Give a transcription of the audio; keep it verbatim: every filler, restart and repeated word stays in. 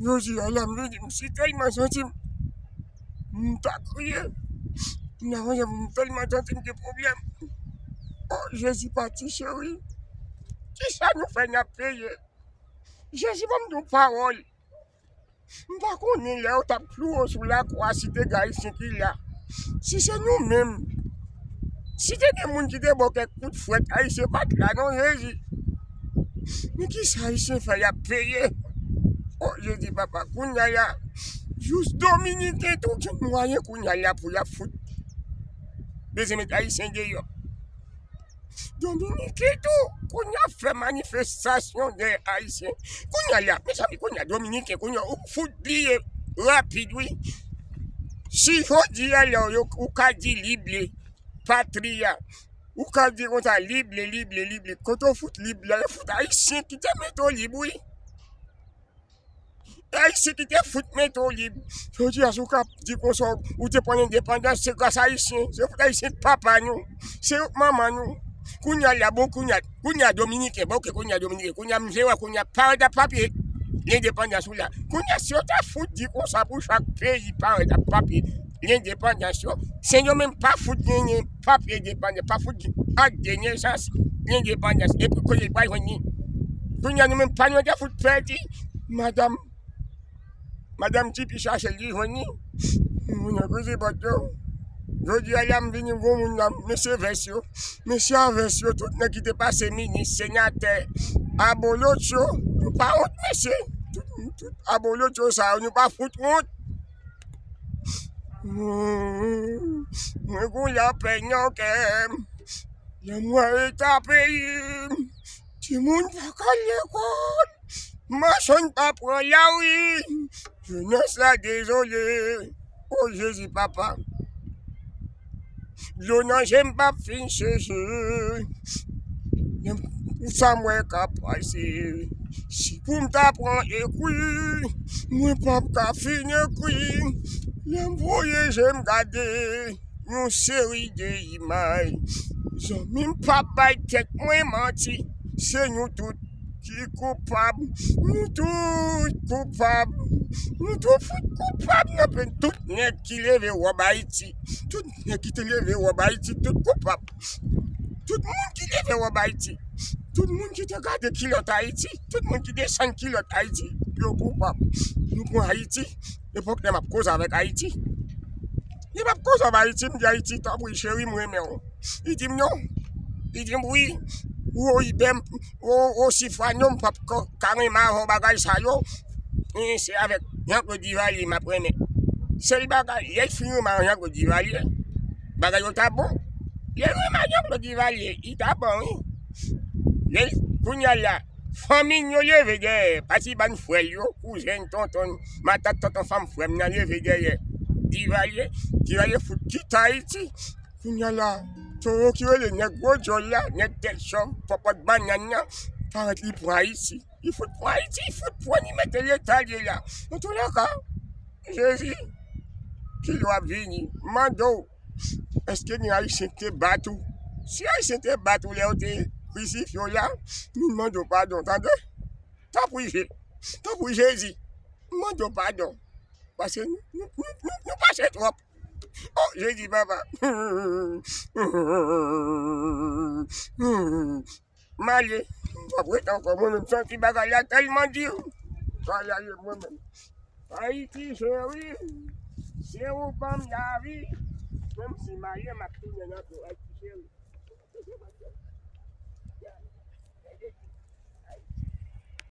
Jodi a la, m vini, m si tèlman santi m, m ta kriye. M nan manje, m tèlman santi m gen pwoblèm. O Jezi, pati cheri, kisa nou fè n ap peye? Jezi, ban m yon pawòl. M pa konnen lè yo t ap klouwe w sou lakwa, si te gen Ayisyen ki la. Si se nou menm, si te gen moun ki te ba w kèk kout fwèt, Ayisyen pa t la non, Jezi. Men kisa Ayisyen fè y ap peye? O Jezi, papa, kounye a la, jous Dominiken tou gen mwayen kounye a la pou y ap fout bezwen met Ayisyen deyò. Dominiken tou, kounye a ap fè manifestasyon dèyè Ayisyen. Kounye a la, mezanmi, kounye a Dominiken, kounye a ou fout bliye rapid, wi. Si jodi a la, yo, ou ka di li ble, patri a, ou ka di konsa, li ble, li ble, li ble. Kote w fout li ble, yo fout Ayisyen ki te mete w lib, wi. Ayisyen ki te fout mete w lib. Jodi a, si w ka di konsa, ou te pran lendepandans, se gras Ayisyen. Se fout Ayisyen k papa nou. Se yo k manman nou. Kounye a la, bon, kounye a, kounye a Dominiken, bon, oke, kounye a Dominiken. Kounye a, m vle wè, kounye a, parèt ak papye lendepandans ou la. Kounye a, si yo ta fout di konsa pou chak peyi parèt ak papye lendepandans yo, Sendomeng pa fout genyen papye endepandans, pa fout gen ak de nesans endepandans. Epi kote l pral jwenn li? Kounye a nou menm pa nou te fout pèdi. Madanm, madanm Tipi chache l, li jwenn li. Moun nan krize bòt yo. Jodi a la, m vini, gwo moun nan, mesye vès yo, mesye a vès yo, tout nèg ki te pase minis, senatè, abolotcho, nou pa wont, mesye. Tout, tout abolotcho sa yo, nou pa fout wont. Mwen gon lapèn nan kè m. Lanmò eta peyi m. Timoun pa k al lekòl. Machann pa pran lari. Jenès la dezole. O Jezi, papa. Dlo nan je m p ap fin seche. Pou sa m wè k ap pase. Si pou m ta pran ekri, mwen p ap ka fin ekri. Lè m voye je m gade yon seri de imaj. Zanmi m p ap bay tèt mwen manti. Se nou tout ki koupab. Nou tout koupab. Nou tout fout koupab nan pen. Tout nèg ki leve wòb Ayiti. Tout nèg ki te leve wòb Ayiti, tout koupab. Tout moun ki leve wòb Ayiti. Tout moun ki te gade kilòt Ayiti. Tout moun ki desann kilòt Ayiti. Yo koupab. Nou pran Ayiti. Epòk lè m ap koze avèk Ayiti. Lè m ap koze avèk Ayiti, m di Ayiti, tanpri cheri, m renmen w. Li di m non. Li di m wi. Ou o ibèm, ou o sifwa non, m p ap ka renmen avè w bagay sa yo. E se avèk Jean Claude Duvalier m ap renmen. Sèl bagay, lè l fin renmen ak Jean Claude Duvalier, bagay yo t ap bon. Lè l renmen ak Jean Claude Duvalier, li t ap bon, wi. Lè l, kounye a la, fanmi l yo leve dèyè, pati bann frè l yo, kouzen l, tonton l, matant tonton fanm frè m nan leve dèyè Duvalier. Duvalier fout kite Ayiti. Kounye a la, towo ki rele nèg gwo djòl la, nèg tèt chòv, pòpòt bannann nan, parèt li pran Ayiti. Li fout pran Ayiti, li fout pran, li mete l eta l ye la. Antoulèka, Jezi, kilè w ap vini? M mande w, èske gen Ayisyen ki te bat ou? Si Ayisyen te bat ou lè yo te krisifye w la, m vin mande w padon, tande? Tanpri Je-, tanpri Jezi, m mande w padon. Paske nou, nou, nou, nou, nou pase twòp. O, Jezi, papa. M ale. M p ap ret ankò. Mwen menm, m santi bagay la tèlman di. Sa la ye mwen menm. Ayiti cheri, se ou ban m lavi. Menm si m ale, m ap tounen nan tou, Ayiti cheri.